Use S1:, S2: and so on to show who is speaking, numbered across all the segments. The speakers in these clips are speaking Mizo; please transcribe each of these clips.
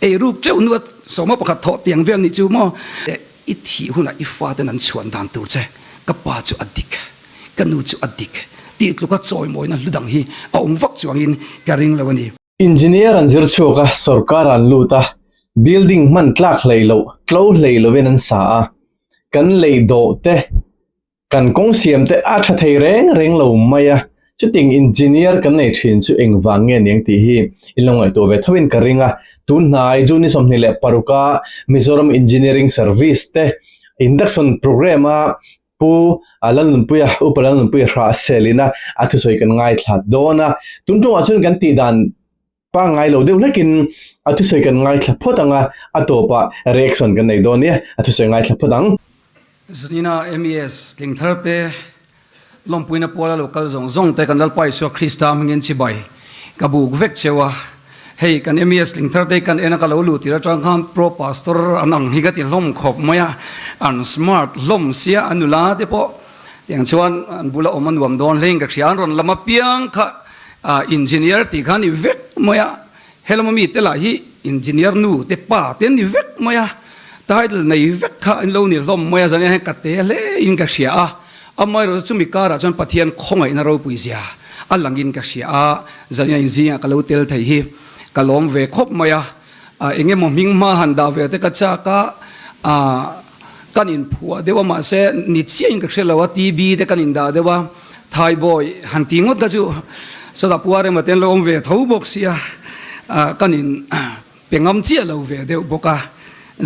S1: Ei ruk teuh nu a sawma pakhat thawh tiang vel nih chu maw. I thih hunah i faten an chhuan dan tur che, ka pa chu a dik, ka nu chu a dik tih tluka chawimawina hlu dang hi a awm vak chuangin ka ring lo a ni.
S2: Engineer an zir chhuak a, sorkar an lut a, building hman tlak hlei loh, tlo hlei lovin an sa a, kan lei dawh te, Kan kawng siam te a tha thei reng reng lo mai a, chuting engineer kan nei thin chu engvang nge niang tih hi in lo ngaihtuah ve tho in ka ring a. Tun hnai June ni 26 a Mizoram Engineering Service te induction programme a Pu Lalnunpuia, Upa Lalnunpuia Hrahselin a a thusawi kan ngaithla dawn a. Tun tawngah chuan kan tih dan pangngai lo deuh hlekin a thusawi kan ngaithla phawt ang a, a tawpah reaction kan nei dawn nia, a thusawi ngaithla phawt ang.
S1: Zanina MES tling thar te, lawmpuina puala lo kal zawng zawng te kan Lalpa Isua Krista hmingin chibai ka buk vek cheu a. Hei kan MES tling thar te kan en a ka lo luh tir atang khan Pro Pastor an ang hi ka ti hlawm khawp mai a, an smart hlawm sia a nula te pawh tiang chuan an bula awm a nuam dawn hlein ka hria, an rawn lam apiang kha Engineer tih kha a ni vek mai a, helama mite lah hi engineer nu te pa te an ni vek mai a, title nei vek kha an lo ni hlawm mai a, zan hian ka te hle in ka hria a, amaherawhchu chumi karah chuan Pathian khawngaihna ropui zia a langin ka hria a, zan hian inzingah ka lo tel thei hi ka lawm ve khawp mai a, eng emaw hming hma han dah ve te ka chak a, kan inphuah deuh a mahse ni chiahin ka hre lo a, TB te kan indah deuh a. Thaibawi han ti ngawt kha chu sawtah puar emaw te an lo awm ve tho bawk sia, kan in pe ngam chiah lo ve deuh bawk a.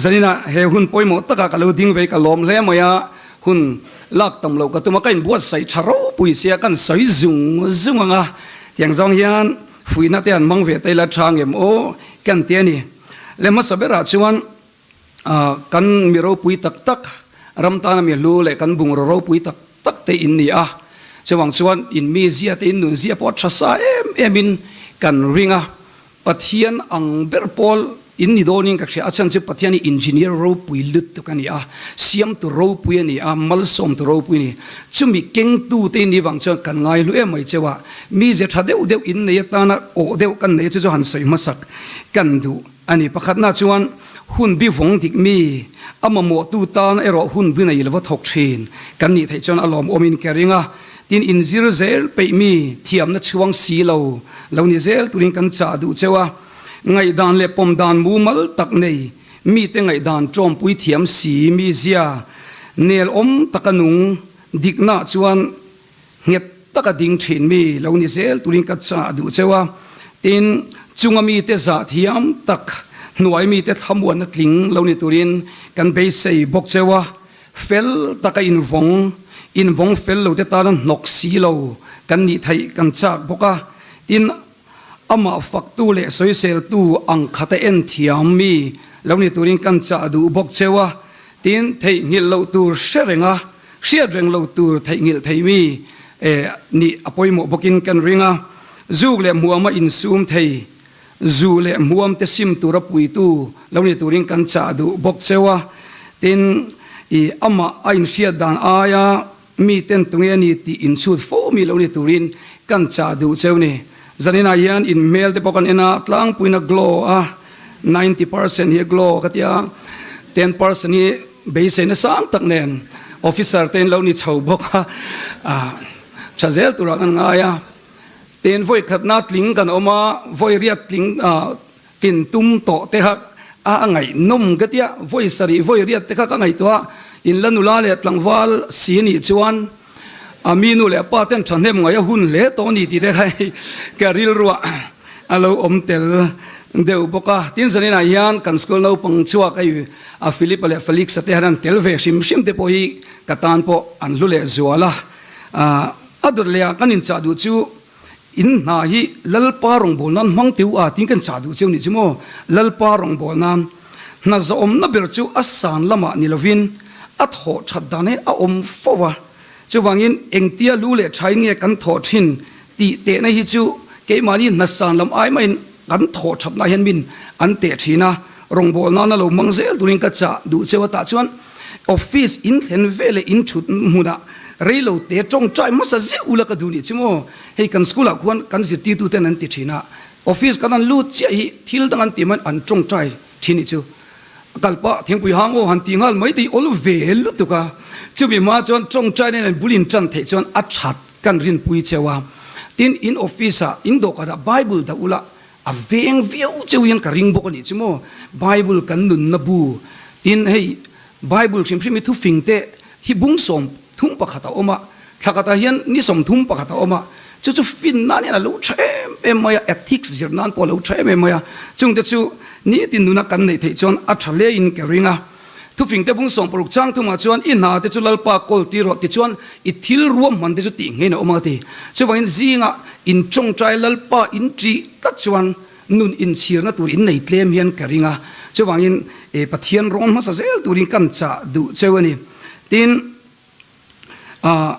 S1: Zaninah he hun pawimawh takah ka lo ding ve i ka lawm hle mai a, hun lak tam loh ka tum a, ka inbuatsaih tha ropui sia, kan sawi zung zung ang a, tiang zawng hian fuihna te han hmang ve ta ila tha ngem aw kan ti a ni. Le hmasa berah chuan Kan mi ropui tak tak, ram tana mi hlu leh kan bungraw ropui tak tak te in ni a. Chuvang chuan in mizia te in nunzia pawh tha sa em em in kan ring a. Pathian ang ber pawl in ni dawnin ka hria. A chhan chu Pathian hi engineer ropui lutuk a ni a, siamtu ropui a ni a, malsawmtu ropui a ni. Chumi kengtu te in nih vang chuan kan ngai hlu em mai cheu a. Mizia tha deuh deuh in nei atana awh deuh kan nei a, chu chu han sawi hmasak kan duh. A ni, pakhatna chuan hun bi vawng dik mi, a mamawhtu tan erawh hun bi nei lova thawk thin kan nih theih chuan a lawmawmin ka ring a. Tin, inzir zel peih mi, thiamna chhuang si lo, lo ni zel turin kan chah duh cheu a. Ngaihdan leh pawm dan mumal tak nei, mite ngaihdan tawmpui thiam si mi zia, nel awm taka nung dikna chuan Nghet taka ding thin mi lo ni zel turin ka chah duh cheu a, tin, chunga mite zah thiam tak hnuai mite thlamuanna tling lo ni turin kan beisei bawk cheu a, fel taka invawng, invawng fel lo te tana hnawk si lo kan nih theih kan chak bawk a, tin, amah faktu leh sawiseltu ang khata en thiam mi lo ni turin kan chah duh bawk cheu a, tin, theihnghilh loh tur hre reng a. Hriat reng lo tur theihnghilh thei mi nih a pawimawh bawkin kan ring a, zuk leh hmuama insum thei, zu leh hmuam te sim tura puitu lo ni turin kan chah duh bawk cheu a. Tin, i amah a inhriat dan aia mi ten tunge a ni tih inchhut fo mi lo ni turin kan chah duh cheu ni. Zaninah hian in hmel te pawh kan en a, tlangpuina glow a, 90% hi a glow ka ti a, 10% hi Beiseina sang tak nen officer te in lo ni chho bawk a, tha zel turah kan ngai a. Tin, vawi khatna tling kan awm a, vawi riat tling tin tum tawh te kha a ngaihnawm ka tia, vawi sarih vawi riat te kha ka ngaihtuah a, in la nula leh tlangval si nih chuan a mi nu leh pa ten thahnem ngaih a hun hle tawh a ni tih te kha hei ka rilruah a lo awm tel deuh bawk a. Tin, zaninah hian kan school naupang chhuak hei a Philip-a leh Felix-a te han an tel ve hrim hrim te pawh hi ka tan pawh an hlu leh zual a. A dawt leh ah kan inchah duh chu in hna hi Lalpa rawngbâwl nan hmang teu a tiin kan chah duh cheu nih chu maw? Lalpa rawngbâwl nan hna zawhawmna ber chu a san lamah ni lovin a thawh that dan hi a awm fo a. Chuvangin engtia lu leh thain nge kan thawh thin tih tehna hi chu keimahni hna san lam ai maiin kan thawh thatna hian min an teh thin a, rawngbâwl nana lo hmang zel turin ka chah duh cheu a tah chuan office in thlen ve leh in thut hmunah rei lo te tawngtai hmasa zeuh ula ka duh nih chu maw? Hei kan school ah khuan kan zirtirtu ten an ti thin a, office kan an lut chiah hi thil dang an ti mai an tawngtai. thin nih chu. A kal pah thingpui hang aw han ti nghal mai tih awl ve lutuk a. Chumi hma chuan tawngtai nen bul in tan theih chuan a that kan rinpui cheu a. Tin, in office ah in dawhkanah Bible dah ula a veng viau cheu hian ka ring bawk a nih chu maw. Bible kan nunna bu. Tin, hei Bible hrim hrim hi thufing te hi bung 31 a awm a, thla khatah hian ni 31 a awm a, chu chu fin nan hian a lo tha em em mai a, ethics zir nan pawh a lo tha em em mai a, chungte chu nitin nuna kan neih theih chuan a tha hlein ka ring a. Thufing te bung 60 chang thumah chuan i hna te chu Lalpa kawl tir rawh tichuan i thil ruahman te chu tih ngeiin a awm a ti. Chuvangin zingah in tawngtai Lalpa in ṭih tlat chuan Nun inchhirna tur in nei tlem hian ka ring a, chuvangin Pathian rawn hmasa zel turin kan chah duh cheu a ni. Tin, ah,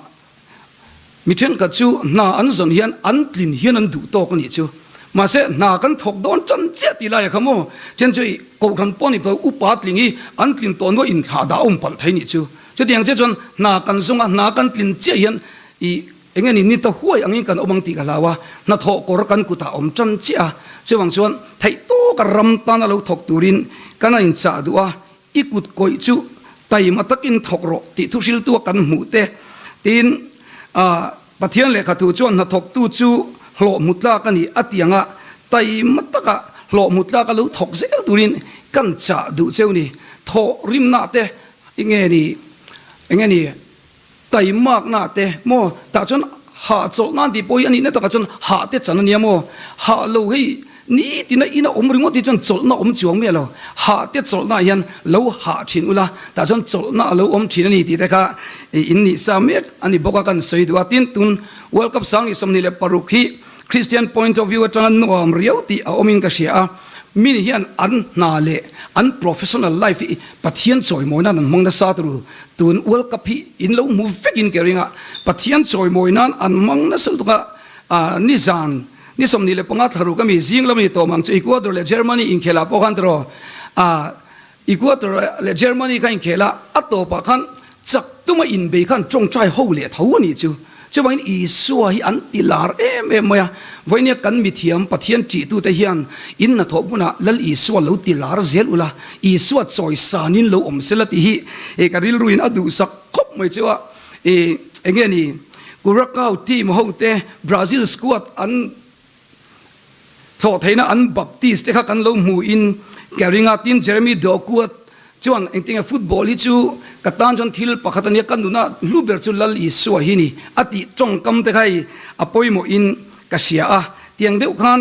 S1: mi thenkhat chu hna an zawn hian an tlin hian an duh tawk a nih chu. Mahse, hna kan thawk dawn tan chiah tih laiah kha maw, then chu i kohhran pawh ni tawh upa tling hi an tlin tawh nuah inthlah dah a awm palh thei nih chu. Chutiang chiah chuan hna kan zawng a, hna kan tlin chiah hian i Eng nge ni ta huai angin kan awm ang tih ka hlau a, hnathawh kawr kan kutah awm tan chiah a, chuvang chuan theih tawka ram tana lo thawk turin kan a inchah duh a, i kut kawih chu taima takin thawk rawh tih thuhriltua kan hmuh te tiin Pathian lehkhathu chuan hnathawktu chu hlawh hmu tlak a ni a ti ang a, taima taka hlawh hmu tlaka lo thawk zel turin kan chah duh cheu ni, thawh rimna te eng nge ni eng nge ni. Taimakna te maw tah chuan hah chawlh nan tih pawh hi a nihna takah chuan hah te chan a nia maw? Hah lo hei nitina ina awm ringawt hi chuan chawlhna awm chuang miah lo. Hah te chawlhnaah hian lo hah thin ula tah chuan chawlhna a lo awm thin a ni tih te kha in nih sa mek a ni bawk a kan sawi duh a. Tin, tun World Cup 2026 hi Christian point of view atanga nuam riau tih a awmin ka hria a, mi hian an hna leh an professional life hi Pathian chawimawi nan an hmang nasa turu. Tun World Cup hi in lo hmu vekin ka ring a, Pathian chawimawi nan an hmang nasa lutuk a, nizan ni 25 thla ruk ami zing lam a ni tawh mang chu Ecuador leh Germany inkhelah pawh khan tiraw Ecuador leh Germany kha inkhel a, a tawpah khan chak tuma inbei khan tawngtai ho leh tho a nih chu. Chuvangin Isua hi an ti lar em em mai a, vawinia kan mithiam Pathian ṭihtute hian in hnathawh hmunah Lal Isua lo ti lar zel ula, Isua chawisanin lo awm sela tih hi e ka rilruin a duhsak khawp mai chu a. E enge ni Curacao team hote Brazil squad an Thlawh theihna an Baptist te kha kan lo hmu in ka ring a, tin Jeremy Doku-a chuan engtinge football hi chu ka tan chuan thil pakhat a nia, ka nuna hlu ber chu Lal Isua hi ni a tih tawngkam te kha hei a pawimawh in ka hria a, tiang deuh khan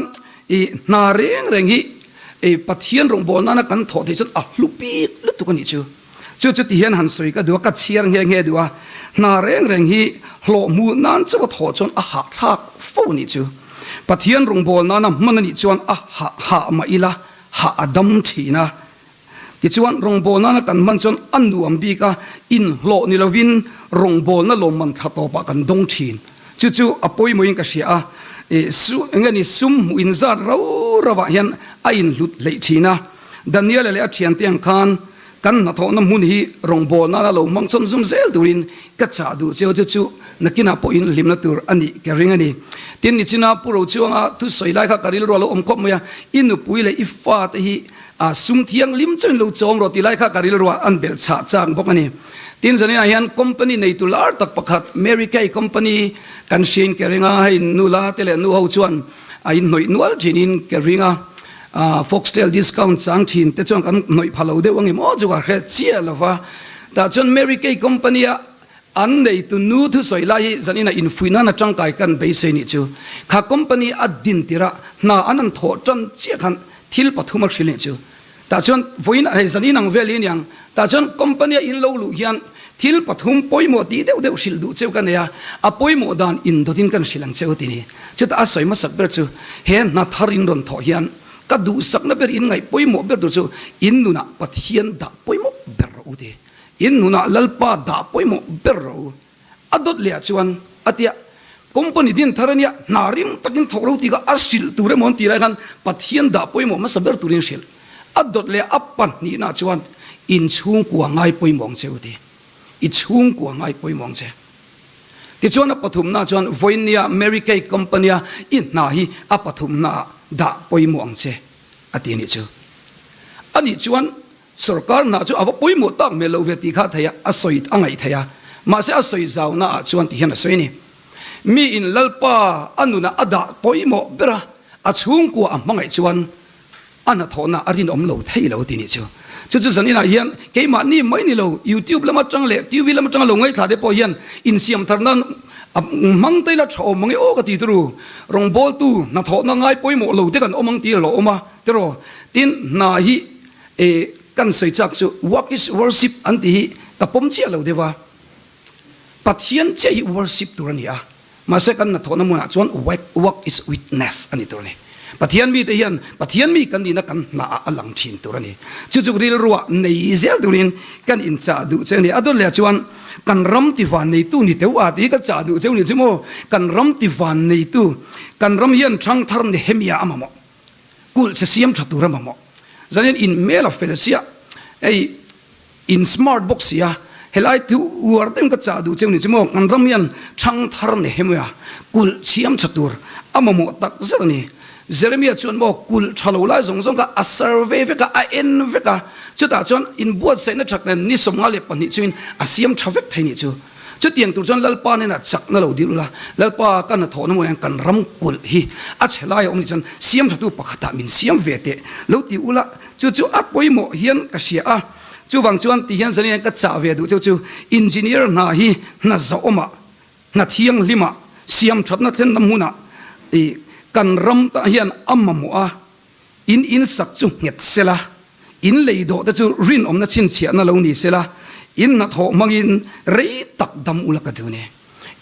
S1: i hna reng reng hi i Pathian rawngbâwl nana kan thawh theih chuan a hlu bik lutuk a nih chu. Chu chu ti hian han sawi ka duh a, ka chhiar nghe nghe duh a, hna reng reng hi hlawh hmuh nan chauh a thawh chuan a hahthlak fo a nih chu. Pathian rawngbâwl nana hman a nih chuan a hah hah mah ila, hah a dam thin a. Tichuan, rawngbâwl nana kan hman chuan a nuam bik a, inhlawh ni lovin rawngbâwlna lawmman thla tawpah kan dawng thin. Chu chu a pawimawhin ka hria a, eng nge ni sum hmuh inzat rau rauah hian a inhlut hleih thin a. Daniela leh a thiante ang khan kan hnathawhna hmun hi rawngbâwl nana lo hmang chhawn zum zel turin ka chah duh cheu chu chu nakinah pawhin hlimna tur a nih ka ring a ni. Tin, nichina Pu Rochuanga thusawi lai kha ka rilru a lo awm khawp mai a, i nupui leh i fate hi sum thianghlim chuan lo chawm rawh tih lai kha ka rilruah an belh chhah chak bawk a ni. Tin, zaninah hian company neitu lar tak pakhat Mary Kay company kan hriain ka ring a, hei nula te leh nuho chuan a inhnawih nual thinin ka ring a. Foxtel discount chang thin te chuan kan hnawih pha lo deuh angem aw chu ka hre chiah lo va. Tah chuan Mary Kay company a an neitu nu thusawi lai hi zanin a infuih nan a tangkai kan beisei nih chu. Kha company a din tirah hna an an thawh tan chiah khan thil pathum a hrilh nih chu. Tah chuan vawiin hei zanin ang vel hi aniang. Tah chuan company a in lo luh hian thil pathum pawimawh tih deuh deuh hrilh duh cheu ka nei a, a pawimawh dan indawtin kan hrilh ang cheu ti ni. Chutah a sawi hmasak ber chu he hna thar in rawn thawh hian ka duhsakna ber in ngaih pawimawh ber tur chu in nunah Pathian dah pawimawh ber rawh u ti. In nunah Lalpa dah pawimawh ber rawh u. A dawt leh ah chuan a tia company din thar ania hna rim takin thawk ro tih kha a hrilh tur emaw an tih lai khan Pathian dah pawimawh hmasa ber turin hrilh. A dawt leh a pahnihna chuan in chhungkua ngai pawimawh ang che u ti. I chhungkua ngai pawimawh ang che. Tichuan a pathumna chuan vawinia Mary Kay company a i hna hi a pathumna ah dah pawimawh ang che a ti nih chu. Anih chuan sorkar hna chu a va pawimawh tak hmel lo ve tih kha a thei a, a sawi a ngaih thei a. Mahse a sawi zauna ah chuan ti hian a sawi a ni. Mi in Lalpa a nunah a dah pawimawh ber a, a chhungkua a hmangaih chuan a hnathawhna a rinawm lo thei lo ti nih chu. Chu chu zaninah hian keimahni mai ni lo YouTube lam atang leh TV lam atanga lo ngaithla te pawh hian insiam thar nan a hmang te ila tha awm ang e aw ka ti turu. Rawngbawltu hnathawhna ngai pawimawh lo te kan awm ang tih a hlawhawm a tiraw. Tin hna hi e kan sawi chak chu work is worship an tih hi ka pawm chiah lo deuh a. Pathian chiah hi worship tur a ni a, mahse kan hnathawhna hmunah chuan work is witness a ni tur a ni. Pathian mite hian Pathian mi kan nihna kan hnaah a lang thin tur a ni. Chu chu rilruah nei zel turin kan inchah duh che a ni. A dawt leh chuan kan ram ti van neitu ni teuh a tih hi ka chah duh cheu ni chu maw? Kan ram ti van neitu, kan ram hian thangthar Nehemia a mamawh, kulh che siam tha tur a mamawh. Zanin inhmel a fel sia, hei In smart bawk si a, helai thu uar deuhin ka chah duh cheu ni chu maw, kan ram hian thang thar ni hemui a, kulh chhiam tha tur a mamawh tak zet a ni. Jeremia chuan maw kulh tha lo lai zawng zawng kha a survey vek a, a en vek a, chutah chuan inbuatsaihna that nen ni 52 chungin a siam tha vek thei ni chu. Chutiang tur chuan Lalpa hnenah chakna lo dil ula, Lalpa ka hnathawhna hmunah hian kan ram kulh hi a chhe lai a awm nih chuan siam thatu pakhatah min siam ve teh lo ti ula, chu chu a pawimawh hian ka hria a. Chuvang chuan ti hian zanian ka chah ve duh cheu chu engineer hna hi hna zawhawmah, hna thianghlimah, siam thatna thlenna hmunah ih kan ram tah hian a mamawh a, in insak chu nghet sela, in lei dawh te chu rinawmna chhinchhiahna lo ni sela, in hnathawh hmangin rei tak dam ula ka duh ni.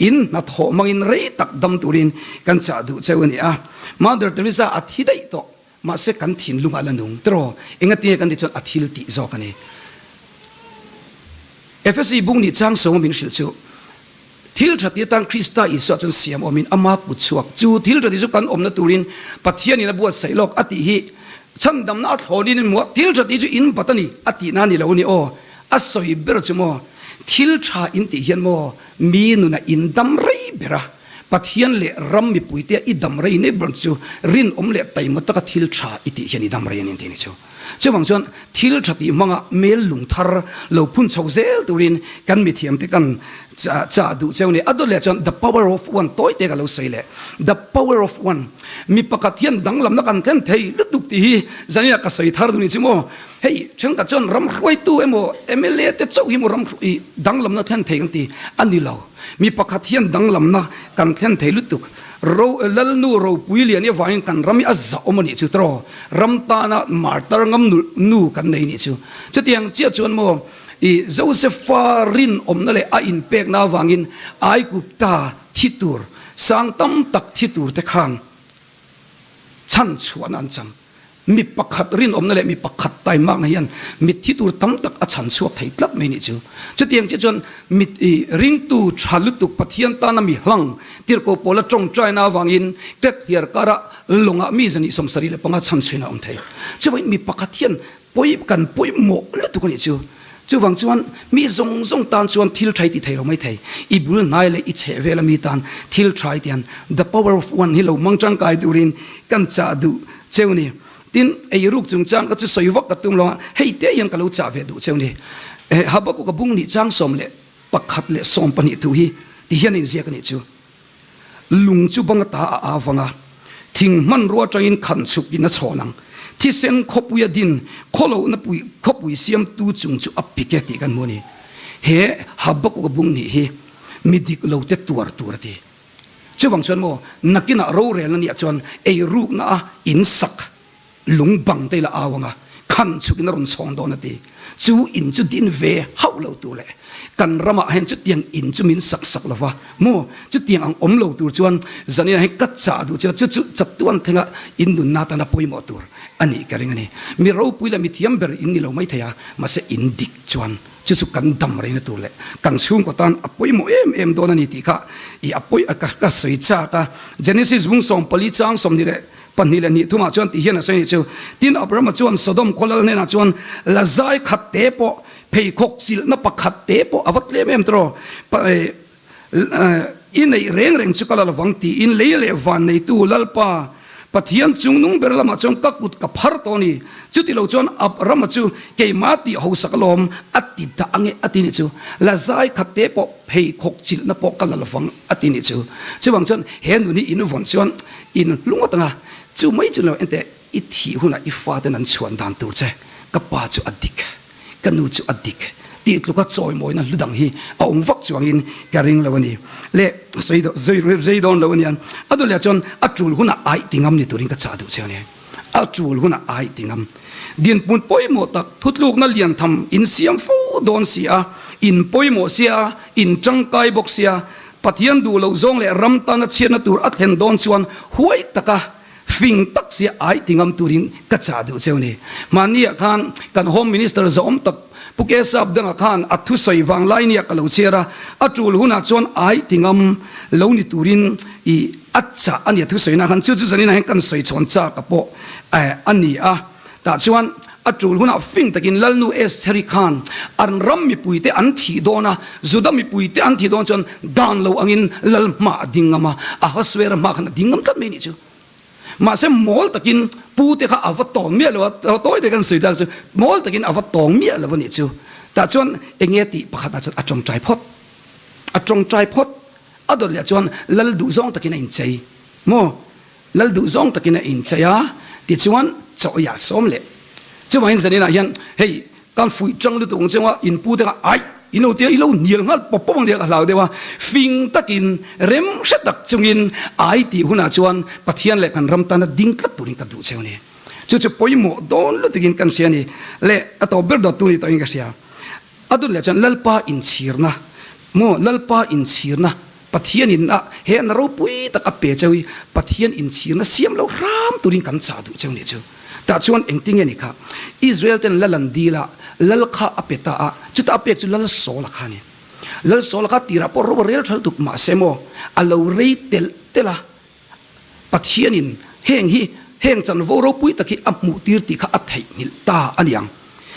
S1: In hnathawh hmangin rei tak dam turin kan chah duh cheu a ni a. Mother Teresa a thi daih tawh. Mahse kan thinlungah la nung tiraw? Engatinge kan tih chuan a thil tih zawk a ni. Efesi bung nih chang sawma min hrilh chu, Thil tha ti atan Krista Isua chuan siam awmin ama kut chhuak. Chu thil tha ti chu kan awmna turin Pathianin a buatsaih lawk a tih hi chhandamna a thlawnin in hmuh a, thil tha ti chu in bat a ni a tihna a ni lo a ni aw. A sawi ber chu maw, thil tha in tih hian maw mi nunah in dam rei ber a. Pathian leh ram mipuite i dam rei nei ber chu rinawm leh taima taka thil tha i tih hian i dam rei a ni tih ni chu. Chuvang chuan thil tha tih hmanga mel lung thar lo phun chho zel turin kan mithiamte kan chah duh cheu ni. A dawt leh chuan the power of one tawi te ka lo sawi leh. The power of one mi pakhat hian danglamna kan thlen thei lutuk tih hi zaninah ka sawi thar duh ni chu maw. Hei thenkhat chuan ram hruaitu emaw mla te chauh hi maw ram danglamna thlen thei kan ti a ni lo. Mi pakhat hian danglamna kan thlen thei lutuk. Ro, Lalnu ropui lian i avangin kan ram hi a zahawm a nih chu tiraw? Ram tana martar ngam nulh nu kan nei nih chu. Chutiang chiah chuan maw i Josefa rinawmna leh a inpekna avangin Aigupta thi tur, sang tam tak thi tur te khan chhanchhuahna an chang. Mi pakhat rinawmna leh mi pakhat taimakna hian mitthi tur tam tak a chhan chhuak thei tlat mai nih chu. Chutiang chiah chuan mit i ringtu tha lutuk Pathian tana mi hlang tirhkoh pawla tawngtaina avangin Krek hliar karah lawngah mi zahnih 75 chhan chhuin a awm thei. Chuvangin mi pakhat hian pawi kan pawimawh lutuk a nih chu. Chuvang chuan mi zawng zawng tan chuan thil tha i ti thei lo mai thei. I bul hnai leh i chheh vela mi tan thil tha i tian the power of one hi lo hmang tangkai turin kan chah duh cheu ni. Tin, eiruk chungchang ka chu sawi vak ka tum lo a, hei te hian ka lo chah ve duh cheu ni. Habakkuk a bung nih chang 11 leh 12 thu hi ti hian a inziak a nih chu. Lung chu bang ata a au vang a, thing hmanrua atangin khan chhuk in a chhawn ang. Thisen khawpui a din, khawlohna pui khawpui siamtu chung chu a pik e tih kan hmu a ni. He Habakkuk a bung nih hi mi dik lo te tuar tur a ti. Chuvang chuan maw, nakinah rorelna niah chuan eirukna a in sak lung bang te ila au ang a, khan chhuk in a rawn chhawng dawn a ti. Chu in chu din ve hauh lo tur leh kan ramah hian chutiang in chu min sak sak lo va maw, chutiang ang awm lo tur chuan zaninah hian ka chah duh chuan chu chu chatuan thlenga in nunna atana pawimawh tur a nih ka ring a ni. Mi ropui leh mi thiam ber in ni lo mai thei a, mahse in dik chuan chu chu kan dam reina tur leh kan chhungkaw tan a pawimawh em em dawn a ni tih kha i a pawi ka sawi chak a. Genesis bung 14 chang 22 thumah chuan tih hian a sawi a nih chu. Tin, Abrahama chuan Sodom khaw lal hnenah chuan lazai khat te pawh, pheikhawk chilhna pakhat te pawh a va tlem em tiraw? I neih reng reng chu ka la lovang tiin lei leh van neitu Lalpa. Pathian chungnung ber lamah chuan ka kut ka phar tawh a ni. Chuti lo chuan Abrama chu keimah tih hausak alawm a ti dah ange a ti nih chu. La zai khat te pawh pheikhawk chilhna pawh ka la lovang a ti nih chu. Chuvang chuan he nun hi in vawn chuan in hlung ngawt ang a, chu mai chu lo enteh i thih hunah i faten an chhuan dan tur che ka pa chu a dik. Ka nu chu a dik tih tluka chawimawina hlu dang hi a awm vak chuangin ka ring lo a ni. Le sawi rei dawn lo a nia. A duh leh chuan a tul hunah aih ti ngam ni turin ka chah duh che a ni. A tul hunah aih ti ngam. Dinhmun pawimawh tak thutlukna lian tham in siam fo dawn si a, in pawimawh sia, in tangkai bawk sia, Pathian duh loh zawng leh ram tana chhiatna tur a thlen dawn chuan huai taka Fing tak sia ai ti ngam turin ka chah duh cheu ni. Mahniah khan kan Home Minister zawm tak Pu Kesap dangah khan a thusawi vang lai nia ka lo chhiar a, a tul hunah chuan ai ti ngam lo ni turin i a chah a ni a thusawi khan chu chu zaninah hian kan sawi chhawn chak a pawh a ni a. Tah chuan a tul hunah fing takin Lalnu Estheri khan an ram mipuite an thih dawn a, Juda mipuite an thih dawn chuan dan lo angin Lal hma a ding ngam a, Ahasuera hma khan a ding ngam tlat mai a nih chu. Mahse mawl takin pu te kha a va tawng miah lo a, tawi te kan sawi chang chu mawl takin a va tawng miah lo a nih chu. Tah chuan eng nge tih pakhatah chuan a tawngtai phawt, a tawngtai phawt a dawt leh chuan Lal duhzawng takin a inchei maw? Lal duh zawng takin a inchei a, tichuan chawiah sawm leh. Chuvangin zaninah hian hei kan fuih tang lutuk ang chunga in pu te kha aih in lo tia i lo hnial nghal pawp pawp ang tia ka hlau deuh a, fing takin rem hre tak chungin ai tih hunah chuan Pathian leh kan ram tana ding tlat turin ka duh cheu a ni. Chu chu pawimawh dawn lutukin kan hria a ni leh a tawp ber dawt tu ni tawhin ka hria. A dun leh chuan Lalpa inchhirna maw Lalpa inchhirna Pathian in a he na ropui tak a pe cheu i Pathian inchhirna siam lo hram turin kan chah duh cheu nih chu. Tah chuan engtin nge ni kha? Israel ten lal an dil a, lal kha a pe ta a, chutah a pek chu lal Saul-a kha a ni. Lal Saul-a kha tirah pawh ro a rel tha lutuk mahse maw a lo rei telh telh a, Pathianin heng hi, heng chanvo ropui tak hi a hmuhtir tih kha a theihnghilh ta a ni ang.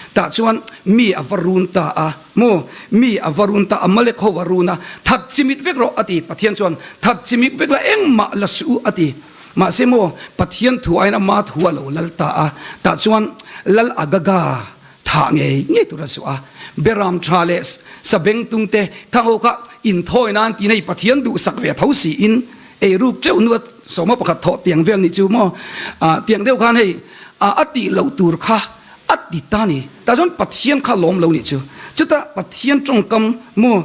S1: Tah chuan mi a va run ta a, maw? Mi a va run ta a, Amalek ho a run a, That chimit vek rawh, a ti. Pathian chuan, That chimit vek la, engmah la suh u, a ti. Mahse maw, Pathian thu aiin ama thu a lo lal ta a. Tah chuan Lal Agaga thah ngei ngei tur a zuah a. Beram tha leh sabengtung te khang ho kha inthawi nan tiin hei Pathian duhsak ve tho siin ei ruk teuh hnu a sawma pakhat thawh tiang vel nih chu maw tiang deuh khan hei a tih loh tur kha a ti ta ni. Tah chuan Pathian kha lawm lo nih chu. Chutah Pathian tawngkam maw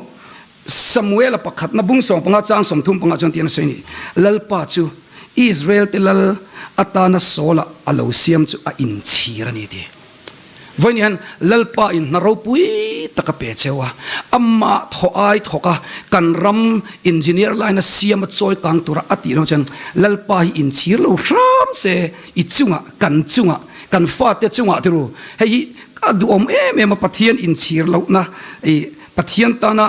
S1: Samuela pakhatna bung 15 chang 35 chuan tiang a sawi a ni, Lalpa chu Israel te lal atana Saul-a a lo siam chu a inchhir a ni ti. Vawiin hian Lalpa in hna ropui tak a pe cheu a, amah thaw ai thawk a, kan ram engineer line a siam a chawi kang tura a tih loh chuan Lalpa hi inchhir lo hram se i chungah, kan chungah, kan fate chungah tiru hei hi a duhawm em em a Pathian inchhir lohna i Pathian tana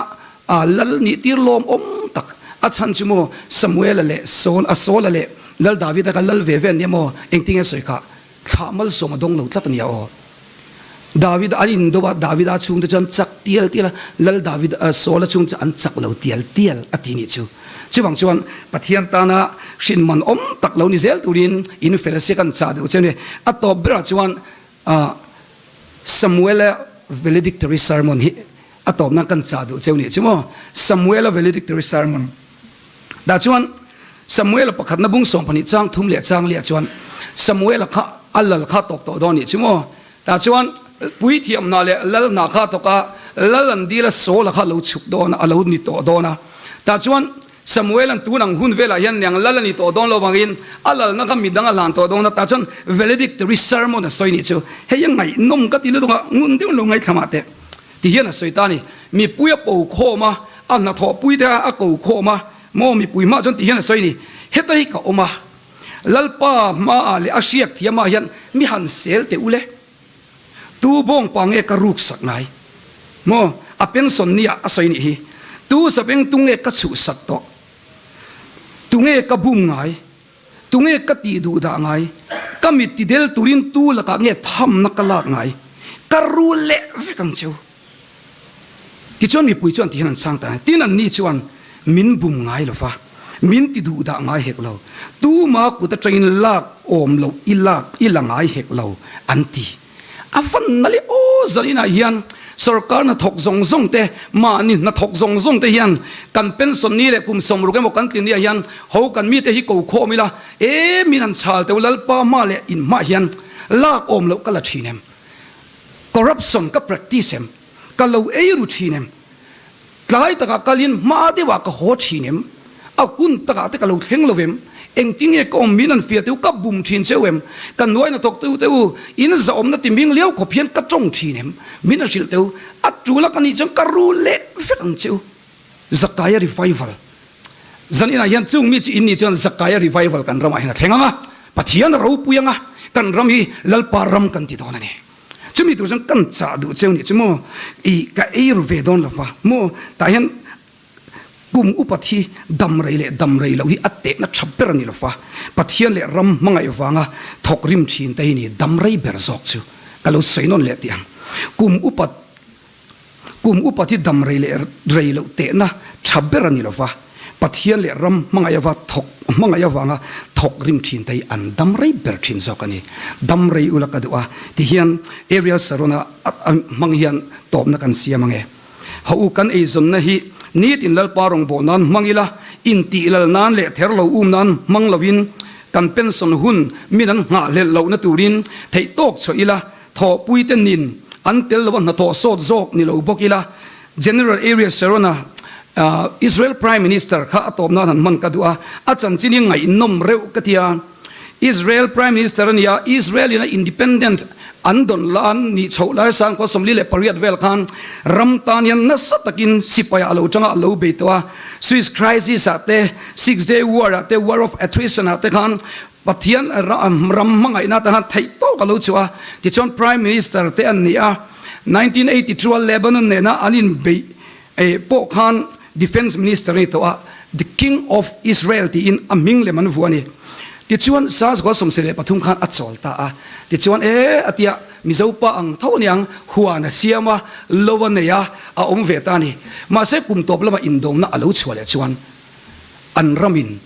S1: a lal nih tir lawmawm tak a chhan chu maw Samuela leh Saul a Saula leh Lal Davida kha lal ve ve an nia maw engtin nge sawi kha Thlah malsawm a dawng lo tlat a nia aw. David an indo a, Davida chhungte chuan chak tial tial a, Lal David Saula chhung chu an chak lo tial tial a ti nih chu. Chuvang chuan Pathian tana hrinman awm tak lo ni zel turin in fel sia kan chah deuh che a ni. A tawp berah chuan Samuela valedictory sermon hi a tawp nan kan chah duh cheu nih chu maw. Samuela valedictory sermon. Tah chuan Samuela pakhatna bung 12 chang thum leh chang liah chuan Samuela kha a lal kha tawk tawh dawn nih chu maw. Tah chuan puithiam hna leh lal hna kha tawk a, lal an dil a Saula kha a lo chhuk dawn a, a lo ni tawh dawn a. Tah chuan Samuela'n tun ang hun velah hian niang lal a ni tawh dawn lo vangin a lalna kha midang a hlan tawh dawn a, tah chuan valedictory sermon a sawi nih chu. Hei a ngaihnawm ka ti lutuk a, ngun deuhin lo ngaithla mah teh. Ti hian a sawi ta a ni. Mipui a po khawm a, a hnathawhpui te a ko khawm a, maw mipui hmaah chuan ti hian a sawi a ni. Heta hi ka awm a, Lalpa hmaah leh a hriak thiamah hian mi han sel teh u le. Tu bawngpa nge ka ruk sak ngai? Maw a pension nia a sawi nih hi. Tu sabeng tu nge ka chhuh sak tawh? Tu nge ka bum ngai? Tu nge ka tih duh dah ngai? Ka mit ti del turin tu lakah nge thamna ka lak ngai? Ka rul leh vek ang cheu. Tichuan mipui chuan ti hian an chhang ta. Tin anni chuan min bum ngai lo va. Min ti duh dah ngai hek lo. Tuma kut atangin lak awm loh i lak i la ngai hek lo, an ti. A van na leh aw zalinah hian sorkar hnathawk zawng zawng te, mahni hnathawk zawng zawng te hian kan pension ni leh kum 60 emaw kan tlin ni ah hian ho kan mite hi ko khawm ila, e min han chhal teu Lalpa hma leh in hmah hian lak awm loh ka la thin em? Corruption ka practice em? Ka lo ei ru thin em? Tlai takah kalin hma deuhah ka haw thin em? A hun takah te ka lo thleng lo em? Engtinge ka awm min an fiah teu ka bum thin cheu em? Ka nuai na thawk teu teu in zahawmna ti ming liau khawp hian ka tawng thin em? Min an hrilh teu a tul a ka nih chuan ka ru leh vek ang cheu. Zakaia revival Zan inah hian chung mi chu in nih chuan Zakaia revival kan ramah hian a thleng ang a, Pathian a ropui ang a, kan ram hi Lalpa ram kan ti dawn a ni. Chumi tur chuan kan chah duh cheu nih chu maw i ka ei ru ve dawn lova maw tah hian kum upat hi dam rei leh dam rei loh hi a tehna tha ber a ni lova Pathian leh ram hmangaih vanga thawk rim thin te hi ni dam rei ber zawk chu ka lo sawi nawn leh tih ang kum upat Kum upat hi dam rei leh rei loh tehna tha ber a ni lova, Pathian leh ram hmangaih ava thawk hmangaih avanga thawk rim thin te hi an dam rei ber thin zawk a ni. Dam rei ula ka duh a, ti hian Ariel Sharon-a hmang hian tawpna kan siam ange. Haw u kan eizawnna hi nitin Lalpa rawngbawh nan hmang ila, intih lal nan leh ther lo um nan hmang loin kan pension hun min an nghahhlelh lohna turin theihtawk chhuah ila, Thawhpuite nin an tel lo a hnathawh sawt zawk ni lo bawk ila, General Ariel Sharon-a Israel Prime Minister kha a tawp nan han hman ka duh a, a chanchin hi ngaihnawm reuh ka ti a. Israel Prime Minister a ni a, Israel in a independent an dawn la an nih chhoh lai sangkhua 48 vel khan ram tan hian nasa takin sipai ah a lo tanga a lo bei tawh a, Suez Crisis ah te, Six Day War ah te, War of Attrition ah te khan Pathian ram hmangaihna atan khan theih tawk a lo chhuah a, tichuan Prime Minister te an ni a, 1982 a Lebanon nena an inbeih pawh khan Defence Minister a ni tawh a, The King of Israel tiin a hming lem an vuah a ni. Tichuan 1973 khan a chawl ta a, tichuan e a tia Mizo pa ang tho aniang huan a siam a, lo a nei a, a awm ve ta a ni. Mahse kum tawp lama indawmna a lo chhuah leh chuan an ramin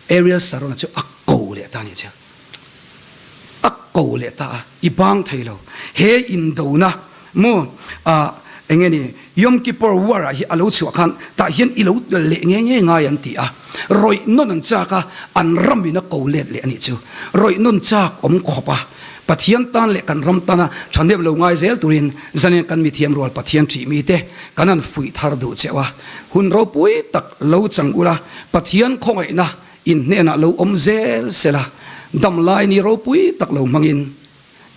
S1: Ariel Sharon-a chu a ko leh ta a nih chu. A ko leh ta a, i bang thei lo. He indona maw ah eng nge ni Yom Kippur War ah hi a lo chhuah khan tah hian i lo tel leh nge nge ngai an ti a. Rawih nawn an chak a, an ramin a ko let leh a nih chu. Rawih nawn chak awm khawp a, Pathian tan leh kan ram tana thahnem lo ngai zel turin zanin kan mithiam rual Pathian ṭih mite kan han fuih thar duh cheuh a. Hun ropui tak lo chang ula, Pathian khawngaihna in hnenah lo awm zel sela, damlai ni ropui tak lo hmangin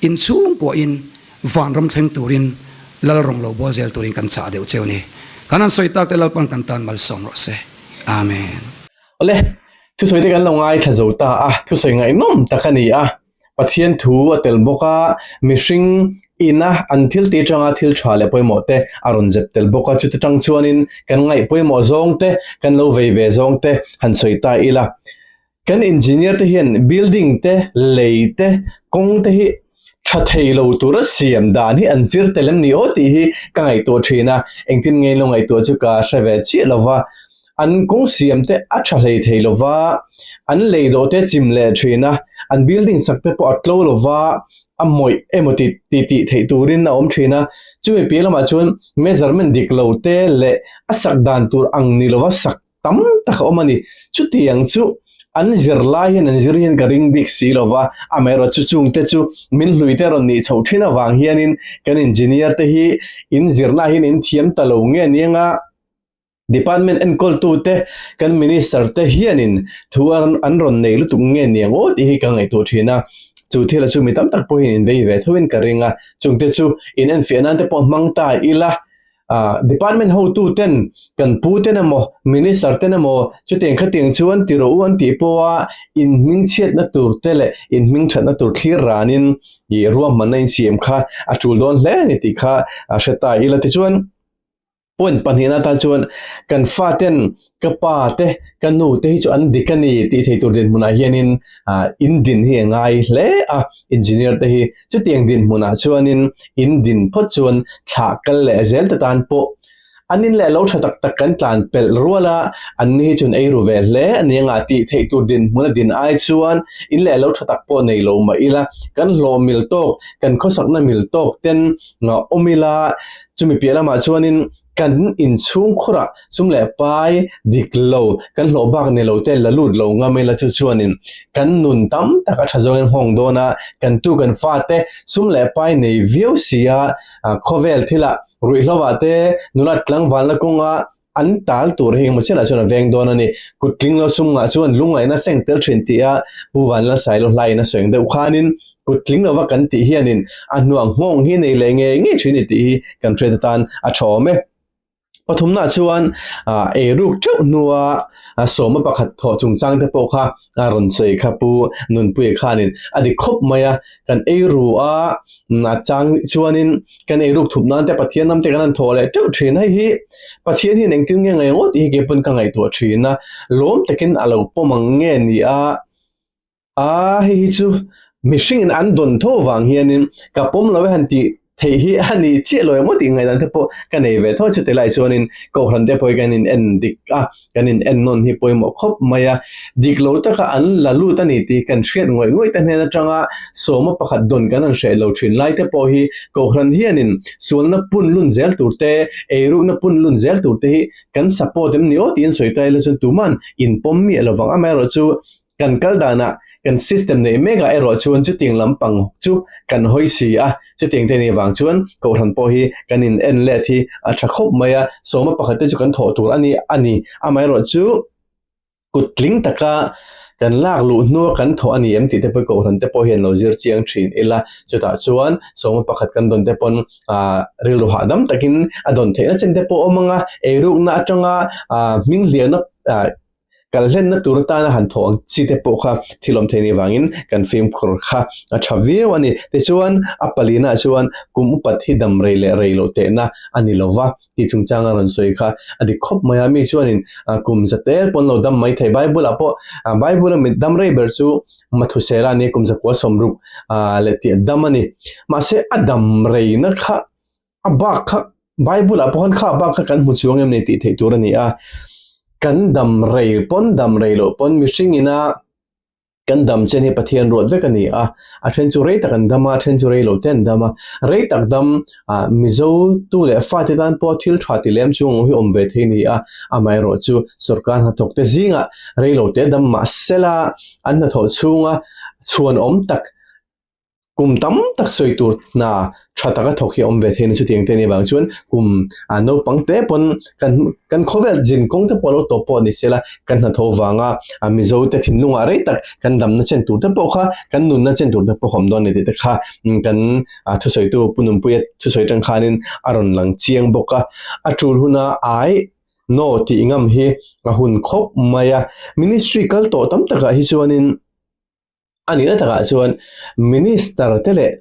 S1: in chhungkuahin vanram thleng turin Lalrawng lo bawl zel turin kan chah deuh cheu ni. Kan han sawi tak te Lalpan kan tan malsawm rawh se. Amen.
S2: Awle, thusawi te kan lo ngaithla zo ta a, thusawi ngaihnawm tak a ni a. Pathian thu a tel bawk a, mihring ina an thil tih atanga thil tha leh pawimawh te a rawn zep tel bawk a, chuti tang chuanin kan ngaih pawimawh zawng te, kan lo vei ve zawng te han sawi ta ila. Kan engineer te hian building te, lei te, kawng te hi tha thei lo tura siam dan hi an zir tel em ni aw tih hi ka ngaihtuah thin a, engtin nge lo ngaihtuah chu ka hre ve chiah lo va. An kawng siam te a tha hlei thei lo va, an lei dawh te chim leh thin a, an building sak te pawh a tlo lo va, a mawih emaw ti ti tih theih turin a awm thin a. Chumi piah lamah chuan measurement dik lo te leh a sak dan tur ang ni lova sak tam tak a awm a ni. Chutiang chu an zir lai hian an zir hian ka ring bik si lo va, amaherawhchu chung te chu min hlui te rawn nih chhoh thin avang hianin kan engineer te hi in zirna hian in thiam ta lo nge anianga, Department enkawltute kan Minister te hianin thu an rawn nei lutuk nge niang aw tih hi ka ngaihtuah thin a, chu thila chu mi tam tak pawhin in vei ve thoin ka ring a, chungte chu in enfiah nan te pawh hmang ta ila, Department hotuten kan pu ten emaw Minister ten emaw chutiang khatiang chuan ti rawh u an tih pawha in hmingchhiatna tur te leh in hmingthatna tur thlir ranin ih ruahmanna insiam kha a tul dawn hle a ni tih kha hre ta ila tichuan. Point pahnihna atan chuan kan faten ka pa te ka nu te hi chu an dik a ni tih thei tur dinhmunah hianin ah in din hi a ngai hle a, engineer te hi chutiang dinhmunah chuanin in din phawt chuan thlah kal leh zel te tan pawh. An in leh lo tha tak tak kan tlan pelh rual a, an ni hi chuan ei ru ve hle a ni anga tih theih tur dinhmun a din ai chuan in leh lo tha tak pawh nei lo mah ila, kan hlawh mil tawk, kan khawsakna mil tawk ten awm ila, chumi piah lamah chuanin kan inchhungkhurah sum leh pai dik lo, kan hlawh bak ni lo te la lut lo ngam ila chu chuanin kan nun tam tak a tha zawngin nghawng dawn a, kan tu kan fate sum leh pai nei viau si a, khawvel thilah Ruihhlovah te nula tlangvalna kawnga an tal tur hi engemaw chianah chuan a veng dawn a ni. Kut tling lo sum ngah chuan lungngaihna seng tel thin tih a Pu Vanlalsailo hlaiin a sawi ang deuh khanin kut tling lova kan tih hianin a hnuang nghawng hi nei leh ngei ngei thin a ni tih hi kan hriat atan a tha awm e. Pathumnaah chuan eiruk teuh hnua sawma pakhat thawh chungchang te pawh kha a rawn sawi kha Pu Nunpuia khanin a dik khawp mai a, kan eiru a a chang chuanin kan eiruk thup nan te Pathian ram te kan han thawh leh teuh thin hei hi Pathian hian engtin nge ngaih ngawt tih hi kei pawn ka ngaihtuah thin a, lawm takin a lo pawm ang nge ni a, a hei hi chu mihringin an dawn tho vang hianin ka pawm lo e han tih theih hi a ni chiah lo emaw tih ngaihdan te pawh ka nei ve tho chuti lai chuanin kohhran te pawh hi kan in en dik a kan in en nawn hi pawimawh khawp mai a dik lo taka an la lut a ni tih kan hriat ngawih ngawih te hnen atanga sawma pakhat dawn kan han hreh lo thin lai te pawh hi kohhran hianin sualna pun lun zel tur te eirukna pun lun zel tur te hi kan support em ni aw tiin sawi ta ila chuan tuman in pawm miah lovang amaherawhchu Kan kal danah kan system neih mekah erawh chuan chutiang lampang chu kan hawi si a, chutiang te nih vang chuan kohhran pawh hi kan in en let hi a tha khawp mai a, sawma pakhat te chu kan thawh tur a ni a ni. Amaherawhchu kut tling taka kan lak luh hnua kan thawh a ni em tih te pawh kohhran te pawh hian lo zir chiang thin ila, chutah chuan sawma pakhat kan dawn te pawn ah rilru hahdam takin a dawn theihna chen te pawh a awm ang a, eirukna atanga ah hming hliahna ah Kal hlenna tur atana han thawh ang chi te pawh kha thil awm thei ni vangin kan fimkhur kha a tha viau a ni. Tichuan, a palinaah chuan kum upat hi dam rei leh rei loh tehna a ni lo va tih chungchanga rawn sawi kha a dik khawp mai a. Mi chuanin kum za tel pawn lo dam mai thei. Bible-ah pawh Bible-a mit dam rei ber chu Mathusela a ni, kum zakua sawmruk leh tih a dam a ni. Mahse, a dam reina kha A bak kha Bible ah pawh khan kha bak kha kan hmu chuang em ni tih theih tur a ni a, kan dam rei pawn dam rei loh pawn mihring ina kan dam chen hi Pathian ruat vek a ni a, a then chu rei tak an dam a, a then chu rei lo te an dam a, rei tak dam ah Mizo tu leh fate tan pawh thil tha ti lem chu ang hi awm ve thei a ni a, amaherawh chu sorkar hnathawk te zingah rei lo te dam mahsela an hnathawh chhunga chhuan awm tak Kum tam tak sawi tur hna tha taka thawk hi a awm ve thei a ni. Chutiang te a nih avang chuan kum ah naupang te pawn kan kan khawvel zin kawng te pawh a lo tawp pawh a ni sela kan hnathawh vanga ah Mizo te thinlungah rei tak kan damna chen tur te pawh kha kan nunna chen tur te pawh a awm dawn a ni tih te kha kan ah thusawitu Pu Nunpuia thusawi atang khanin a rawn lang chiang bawk a. A tul huna ai no tih ngam hi a hun khawp mai a. Ministry kal tawh tam takah hi chuanin A nihna takah chuan Minister te leh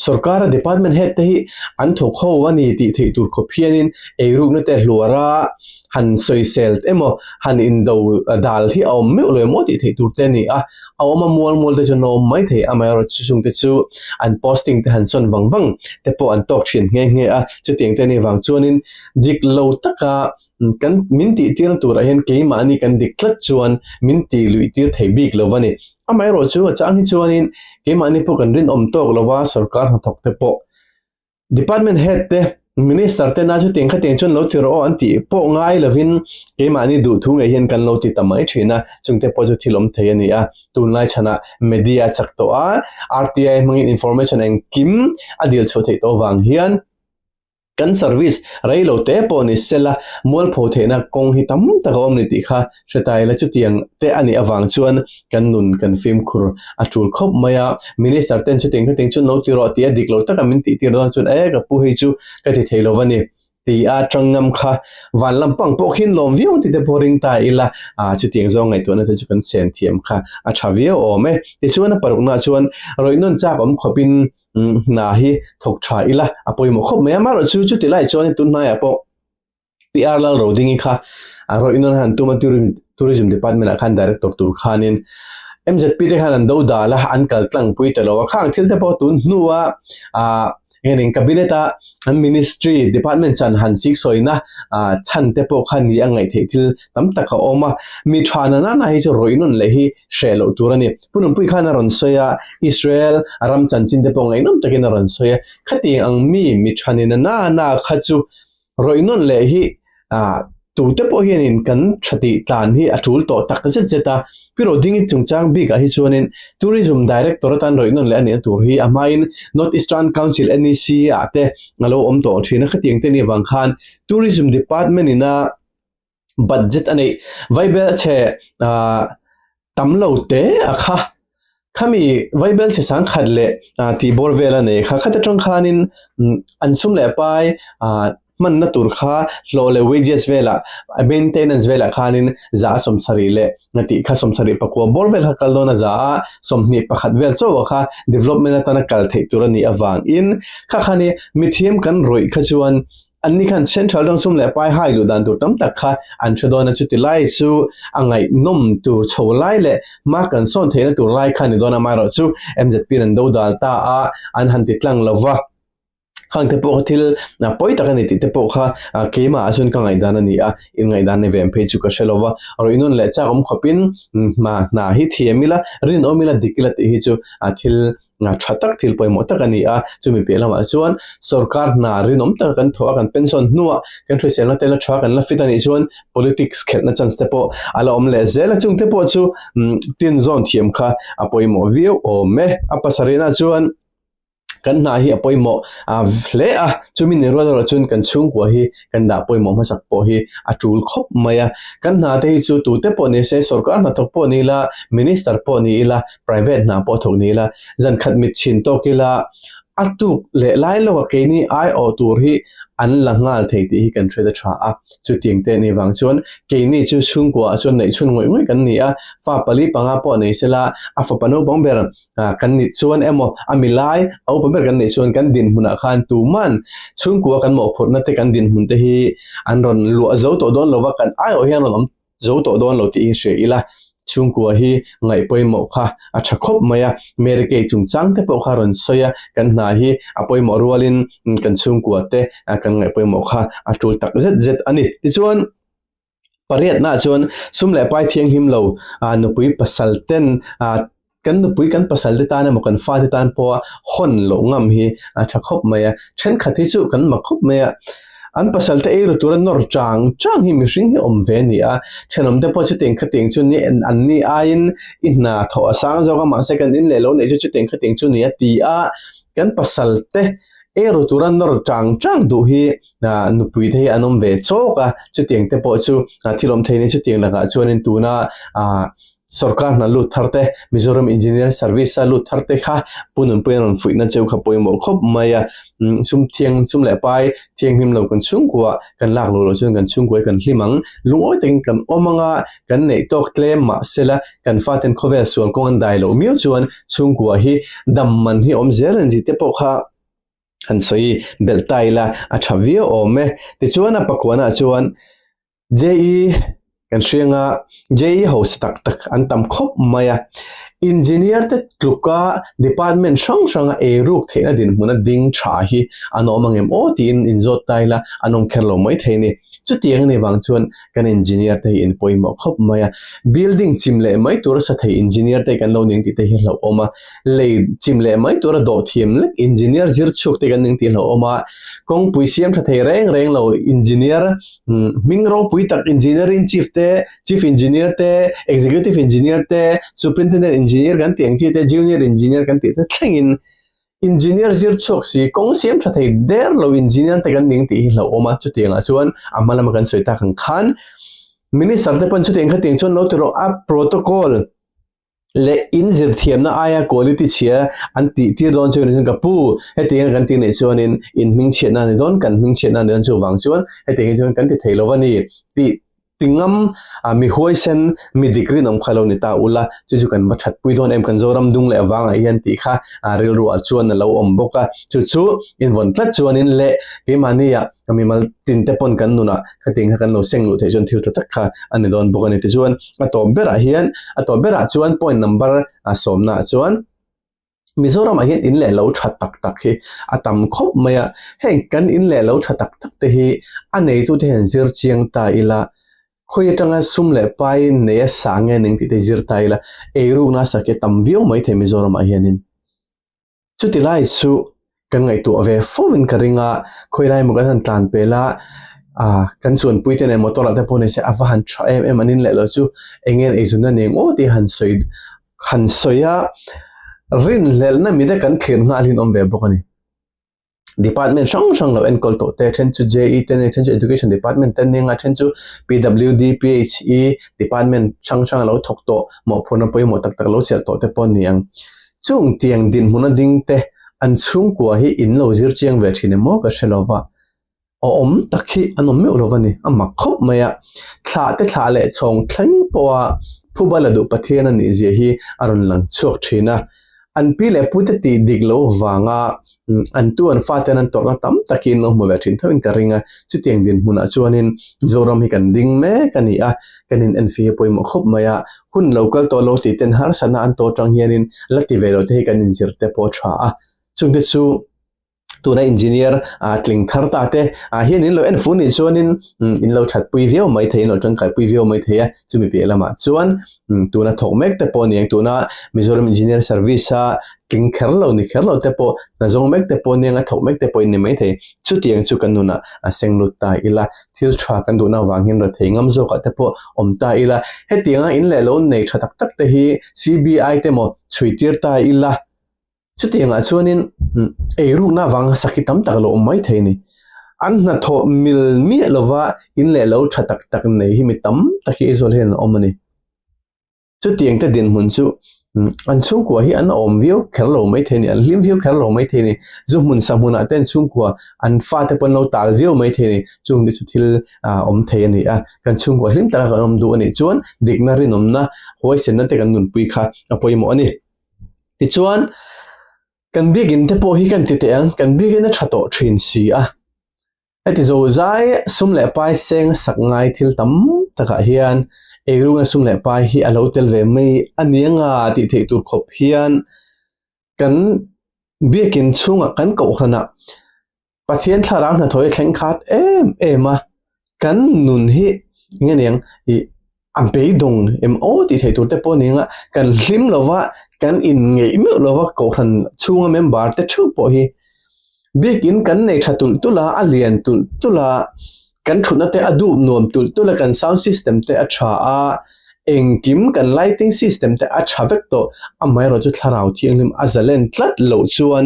S2: sorkara department head te hi an thawk ho a ni tih theih tur khawp hianin eirukna te hluara han sawisel emaw han indo dal hi a awm meuh lo emaw tih theih tur te a ni a, a awm a mual mual te chu an awm mai thei amaherawhchu chungte te chu an posting te han sawn vang vang te pawh an tawk thin nghe nghe a, chutiang te a nih vang chuanin dik lo taka Kan min tih tirna turah hian keimahni kan dik tlat chuan min tih luih tir thei bik lo a ni. Amaherawh chu a chang hi chuanin keimahni pawh kan rinawm tawk lo va, sorkar hnathawk te pawh department head te, minister te na chutiang khatiang chuan lo ti rawh aw an tih pawh ngai lovin keimahni duhthu ngei hian kan lo ti ta mai thin a, chungte pawh chu thil awm thei a ni a. Tunlai chhanah media a chak tawh a, RTI hmangin information engkim a dil chhuah theih tawh vang hian, Kan service rei lo te pawh ni sela, mualpho theihna kawng hi tam tak a awm ni tih kha hre ta ila chutiang te a nih avang chuan kan nun kan fimkhur a tul khawp mai a. Minister ten chutiang khatiang chuan lo ti rawh tih a dik lo taka min tih tir dawn chuan e ka pu hei chu ka ti thei lo va ni ti a tang ngam kha van lampang pawh khian lawm viau ang tih te pawh ring ta ila ah chutiang zawng ngaihtuahna te chu kan sen thiam kha a tha viau awm e. Tichuan a paruknaah chuan rawih nawn chak awm khawpin hna hi thawk tha ila a pawimawh khawp mai a amaherawh chu chuti lai chuan tun hnaiah pawh PR Lal Rodingi kha a rawih nawn han tum a tourism department ah khan director tur khanin M_Z_P te khan an do dal a an kal tlang pui ta lo a khang thil te pawh tun hnua ah. Engin cabinet a an ministry department chan han sik sawina chhan te pawh kha ni a ngaih theih thil tam tak a awm a. Mi tha na nana hi chu rawih nawn leh hi hreh loh tur a ni. Pu Nunpui khan a rawn sawi a, Israel a ram chanchin te pawh ngaihnawm takin a rawn sawi a. Khatiang ang mi mi tha ni na nana kha chu rawih nawn leh hi tute pawh hianin kan tha tih tlan hi a tul tawh tak zet zet a. Pi Rodingi chungchang bikah hi chuanin Tourism Director atan rawih nawn leh a nihna tur hi a hmain North Eastern Council, NEC, ah te a lo awm tawh thin a. Khatiang te nih avang khan Tourism Department ina budget a neih vaibel chhe tam lo te a kha. Khami vaibel chhe sangkhat leh tih bawr vel a nei kha. Khat atang khanin an sum leh pai hmanna tur kha hlawh leh wages velah maintenance velah khanin za 70 leh nga tih kha 79 bawr vel kha kal dawn a za a 21 vel chauh a kha development atana kal theih tur a nih avangin kha khani mithiam kan rawih kha chuan Anni khan Central dang sum leh pai hai luh dan tur tam tak kha an hre dawn a, chuti lai chu a ngaihnawm tur chho lai leh hma kan sawn theihna tur lai kha a ni dawn a, amaherawh chu MZP in an do dal ta a, an han ti tlang lo va, khang te pawh kha thil pawi tak a ni tih te pawh kha keimah ah chuan ka ngaihdan a ni a, in ngaihdan ni ve ang phei chu ka hre lo va, rawih nawn leh chak awm khawpin hna hna hi thiam ila, rinawm ila, dik ila tih hi chu thil tha tak thil pawimawh tak a ni a, chumi piah lamah chuan sorkar hna rinawm taka kan thawh a, kan pension hnuah kan hriselna te la tha kan la fit a nih chuan politics khelhna chance te pawh a la awm leh zel a, chung te pawh chu tin zawn thiam kha a pawimawh viau awm e. A pasarihna chuan kan hna hi a pawimawh hle a, chumi ni rual erawh chuan kan chhungkua hi kan dah pawimawh hmasak pawh hi a tul khawp mai a, kan hna te hi chu tute pawh ni se sorkar hnathawk pawh ni ila minister pawh ni ila private hna pawh thawk ni ila zan khat mit chhin tawk ila a tuk leh lai lawka keini aiawh tur hi an la nghal thei tih hi kan hriat a tha a, chutiang te ni vang chuan keini chu chhungkua ah chuan neih chhun ngawih ngawih kan ni a, fa pali panga pawh nei sela a fapa naupang ber kan nih chuan emaw a milai a upa ber kan nih chuan kan dinhmunah khan tuman chhungkua kan mawhphurhna te kan dinhmun te hi an rawn luah zo tawh dawn lova kan aiawh hian rawn awm zo tawh dawn lo tih hi hria ila chhungkua hi ngaih pawimawh kha a tha khawp mai a Mary Kay chungchang te pawh kha rawn sawi a kan hna hi a pawimawh rualin kan chhungkua te kan ngaih pawimawh kha a tul tak zet zet a ni tichuan Pariatna chuan sum leh pai thianghlim lo nupui pasal ten kan nupui kan pasal te tan emaw kan fate tan pawha hawn loh ngam hi a tha khawp mai a, thenkhat hi chu kan mak khawp mai a, an pasal te eiru tura nawr chang chang hi mihring hi awm ve a ni a, thenawm te pawh chutiang khatiang chu ni an ni aiin i hna thawh a sang zawk a mahse kan in leh lo neih chu chutiang khatiang chu ni a ti a, kan pasal te eiru tura nawr chang chang duh hi nupui te hi an awm ve chawk a, chutiang te pawh chu thil awm thei a ni. Chutiang lakah chuanin tuna sorkar hna lut thar te, Mizoram Engineer Service a lut thar te kha Pu Nunpuia rawn fuihna cheu kha pawimawh khawp mai a. Sum thiang sum leh pai thianghlim lo kan chhungkua kan lak luh loh chuan kan chhungkua hi kan hlim ang. Lungawi takin kan awm ang a, kan neih tawk tlem mahsela kan faten khawvel sual kawng an dai loh miau chuan chhungkua hi dam man hi awm zel a ni tih te pawh kha han sawi belh ta ila a tha viau awm e. Tichuan a pakuanah chuan JE kan hriang a, JE hausa tak tak an tam khawp mai a. Engineer te tluka department hrang hranga eiruk theihna dinhmuna ding tha hi an awm ang em aw tiin inzawt ta ila an awm kher lo mai thei a ni. Chutiang a nih vang chuan kan engineer te hi in pawimawh khawp mai a. Building chim leh mai tura sa thei engineer te kan lo ning tih te hi hlauhawm a. Lei chim leh mai tura dawh thiam lek engineer zir chhuak te kan ning tih hlauhawm a. Kawngpui siam tha thei reng reng lo engineer hming ropui tak engineer in chief te, chief engineer te, executive engineer te, superintendent engineer kan tih ang chi te, junior engineer kan tih te thlengin Engineer zir chhuak si, kawng siam tha thei der lo engineer te kan ning tih hi hlauhawm a, chutiangah chuan a hma lama kan sawi tak ang khan Minister te pawn chutiang khatiang chuan lo ti rawh a protocol leh in zir thiamna aia quality chhia an tih tir dawn chu ni ka pu hetiang kan tih neih chuanin in hming chhiatna a ni dawn kan hming chhiatna a ni dawn chuvang chuan hetiang hi chuan kan ti thei lo a ni tih Tingam a mi huaisen, mi dik rinawm kha lo ni ta ula, chu chu kan va thatpui dawn em, kan Zoram dung leh vangah hian tih kha rilru ah chuan a lo awm bawk a, chu chu invawn tlat chuanin leh keimahnia ka mimal tin te pawn kan nunah khatiang kha kan lo seng luh theih chuan thil tha tak kha a ni dawn bawk a ni. Tichuan a tawp berah hian a tawp berah chuan point number sawmnaah chuan. Mizoramah hian in leh lo tha tak tak hi a tam khawp mai a, heng kan in leh lo tha tak tak te hi a neitute hian zir chiang ta ila, khawi atanga sum leh pai nei a sa nge ning tih te zir ta ila, eirukna a sak hi a tam viau mai thei Mizoramah hianin. Chuti lai chu kan ngaihtuah ve fo in ka ring a, khawi lai emaw kan han tlan pel a, ah kan chuanpui te nen motor ah te pawh ni se a va han tha em em an in leh lo chu eng nge an eizawnna nen aw tih han sawi han sawi a, rinhlelhna mite kan thlir nghal hi an awm ve bawk a ni. Department hrang hrang lo enkawl tawh te, then chu JE te nia, then chu Education Department te nia, then chu PWD, PHE Department hrang hrang lo thawk tawh mawhphurhna pawimawh tak tak lo chelh tawh te pawh an ni ang. Chung tiang dinhmuna ding te an chhungkua hi in lo zir chiang ve thin emaw ka hre lo va, awm tak hi an awm meuh lo va ni, a mak khawp mai a. Thlah te thlah leh chhawng thleng pawha phuba la duh Pathian a nih zia hi a rawn lang chhuak thin a. An pi leh pute tih dik lo vanga an tu an faten an tawrhna tam takin lo hmu ve thin thoin ka ring a, chutiang dinhmunah chuanin Zoram hi kan ding mek a ni a, kan in enfi hi pawimawh khawp mai a, hun lo kal tawh lo tih ten harsatna an tawh atang hianin la ti ve lo te hi kan inzir te pawh a tha a, chungte chu tuna engineer ah tling thar ta te ah hian in lo en fu nih chuanin in lo that pui viau mai thei in lo tangkai pui viau mai thei a chumi piah lamah chuan tuna thawk mek te pawh aniang tuna Mizoram Engineer Service a tling kher lo ni kher lo te pawh hna zawng mek te pawh aniang a thawk mek te pawh in ni mai thei chutiang chu kan nunah a seng lut ta ila thil tha kan duhna avang hian rethei ngam zawkah te pawh awm ta ila hetianga in leh lo nei tha tak tak te hi C_B_I te maw chhui tir ta ila. Chutiangah chuanin eirukna avanga sakhi tam tak a lo awm mai thei a ni. An hnathawh mil miah lova in leh lo tha tak tak nei hi mi tam tak hi Aizawl hian an awm a ni. Chutiang te dinhmun chu an chhungkua hi an awm viau kher lo mai thei a ni, an hlim viau kher lo mai thei a ni. Zu hmun sa hmunah te an chhungkua an fate pawh an lo tal viau mai thei a ni. Chung te chu thil awm thei a ni a, kan chhungkua hlim taka kan awm duh a nih chuan dikna rinawmna huaisenna te kan nunpui kha a pawimawh a ni. Tichuan, kan biakinn te pawh hi kan ti teh ang, kan biakinn a tha tawh thin si a. Heti zo zai sum leh pai seng sak ngai thil tam takah hian eirunga sum leh pai hi a lo tel ve mai a ni anga tih theih tur khawp hian kan biakinn chhungah kan kohhranah Pathian thlarau hnathawh hi thleng khat em em a, kan nun hi eng nge niang ih a beidawng em aw tih theih tur te pawh a ni ang a, kan hlim lo va, kan inngeih meuh lo va kohhran chhunga member te theuh pawh hi biakin kan nei tha tulh tulh a, a lian tulh tulh a, kan thutna te a dup nuam tulh tulh a, kan sound system te a tha a, engkim kan lighting system te a tha vek tawh, amaherawhchu thlarau thianghlim a zalen tlat loh chuan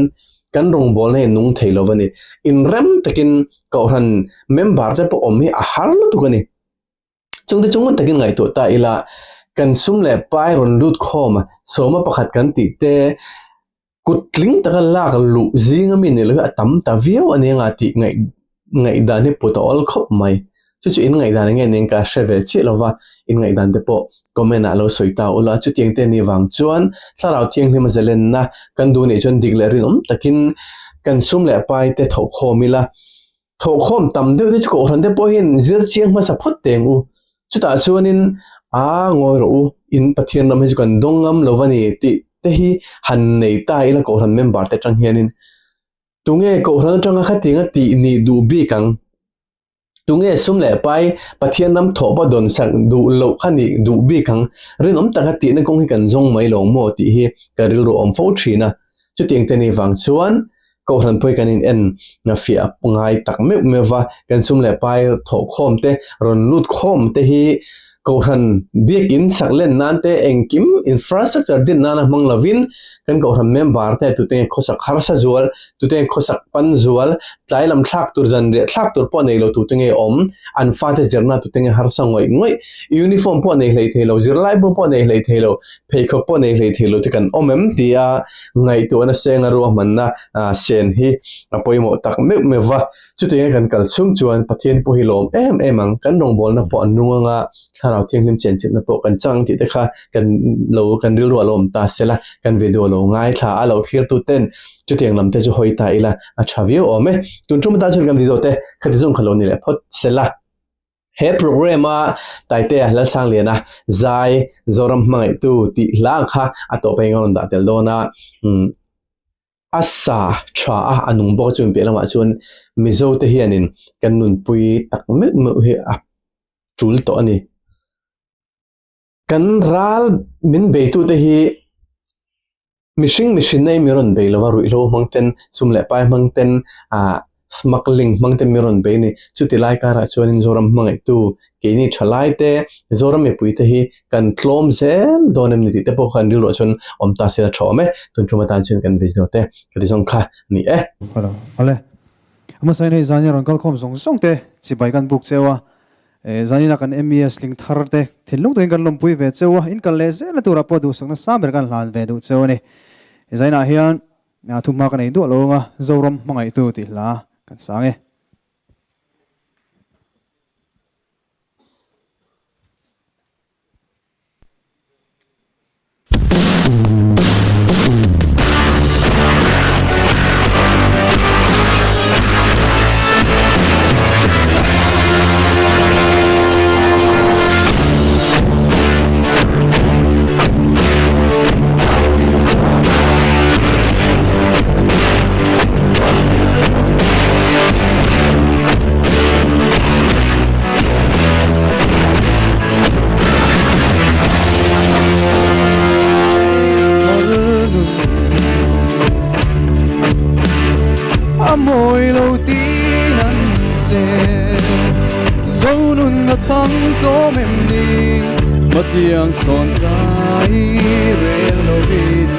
S2: Kan rawngbawlna hi nung thei lo a ni. Inrem takin Kohhran member te pawh awm hi a har lutuk a ni. Chungte chu ngun takin ngaihtuah ta ila, kan sum leh pai rawn lut khawm sawma pakhat kan tih te kut tling taka lak luh zinga mi ni lo hi a tam ta viau a nia nga tih ngaih ngaihdan hi put a awl khawp mai. Chu chu in ngaihdan eng nge nen ka hre ve chiah lo va, in ngaihdan te pawh comment ah lo sawi ta ula. Chutiang te ni vang chuan Thlarau Thianghlim a zalenna kan duh nih chuan dik leh rinawm takin kan sum leh pai te thawhkhawm ila. Thawhkhawm tam deuh te chu Kohhran te pawh hian zir chiang hmasa phawt teng u. Chutah chuanin a ngawi rawh u, in Pathian ram hi chu kan dawng ngam lo va ni tih te hi han nei ta ila Kohhran member te atang hianin. Tunge Kohhran atanga khatianga tih nih duh bik ang? Tunge sum leh pai Pathian ram thawhpa dawn sak duh loh kha nih duh bik ang? Rinawm taka tihna kawng hi kan zawng mai lo maw tih hi ka rilru awm fo thin a. Chutiang te ni vang chuan Kohhran pawh hi kan in en fiah ngai tak meuh meuh va, kan sum leh pai thawhkhawm te rawn lut khawm te hi Kohhran biakin sak len nan te engkim infrastructure din nana hmang lovin kan Kohhran member te tute nge khawsak harsa zual, tute nge khawsak pan zual, tlai lam thlak tur zan riah thlak tur pawh nei lo tute nge awm, an fate zirna tute nge harsa ngawih ngawih, uniform pawh nei hlei thei lo, zirlai bu pawh nei hlei thei lo, pheikhawk pawh nei hlei thei lo te kan awm em tia ngaihtuahna senga ruahmanna sen hi a pawimawh tak meuh meuh va. Chutianga kan kal chhung chuan Pathian pawh hi lawm em em ang, kan rawngbawlna pawh an nung ang a, Thlarau Thianghlim chenchilhna pawh kan chang tih te kha kan lo kan rilru a lo awm ta se la, kan video lo ngaithla a lo thlirtu ten chutiang lam te chu hawi ta ila a tha viau awm e. Tun tum atan chuan kan video te khati zawng kha lo ni leh phawt se la. He program a Taitea Lalsangliana zai Zoram hmangaihtu tih hla kha a tawp a eng a rawn dah tel dawn a. A sa tha a, a nung bawk a chumi piah lamah chuan Mizo te hianin kan nunpui tak meuh meuh hi a tul tawh a ni. Kan ral min beitute hi mihring mihrinna hi mi rawn bei lo va, ruihhlo hmang ten, sum leh pai hmang ten, ah smuggling hmang te mi rawn bei a ni. Chuti lai karah chuanin Zoram hmangaihtu keini thalai te, Zoram mipui te hi kan tlawm zel dawn em ni tih te pawh khan rilruah chuan awm ta se la tha awm e. Tun tum atan chuan kan video te ka ti zawng kha a ni e.
S3: Hello. Awle. Hmasa in hei zan hi rawn kalkhawm zawng zawng te chibai kan buk cheu a. Zanina kan MES tling thar te thinlung takin kan lawmpui ve cheu a, in kal leh zel na turah pawh duhsakna sang ber kan hlan ve duh cheu a ni. Zainah hian thuhma ka nei duah lo anga Zoram hmangaihtu tih hla kan sang e.
S4: A mawi lo tin an sel Zonun a thang tlawm em ni Matiang sawn zai rel lovin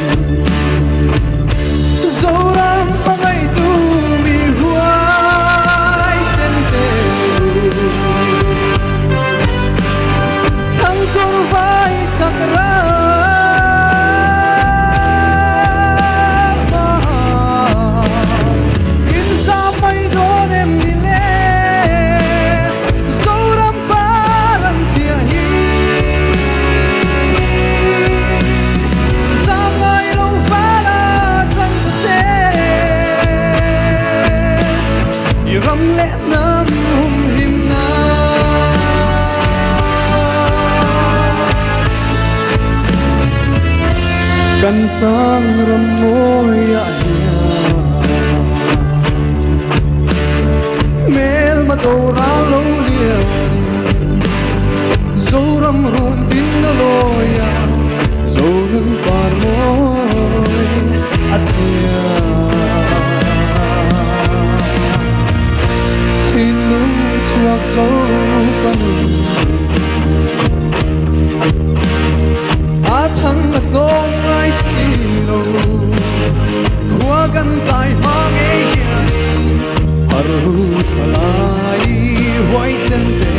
S4: Zoram hmangaihtu mi huai sen te u. Thangkawr vai chak ral mah in zam mai dawn em ni le Zoram par an fiah hi Zam ngai lo vala tlang ta che I ram leh hnam humhim na. Kan tlang ram mawiah hian hmelma dawra lo lianin Zoram run tin a lawi a, Zonun par mawi a thliah. Thinlung chhuak zo ka nun A thang a tlawm ngai si lo Khua kan tlai hma ngei hianin Har hu tha lai huaisen te.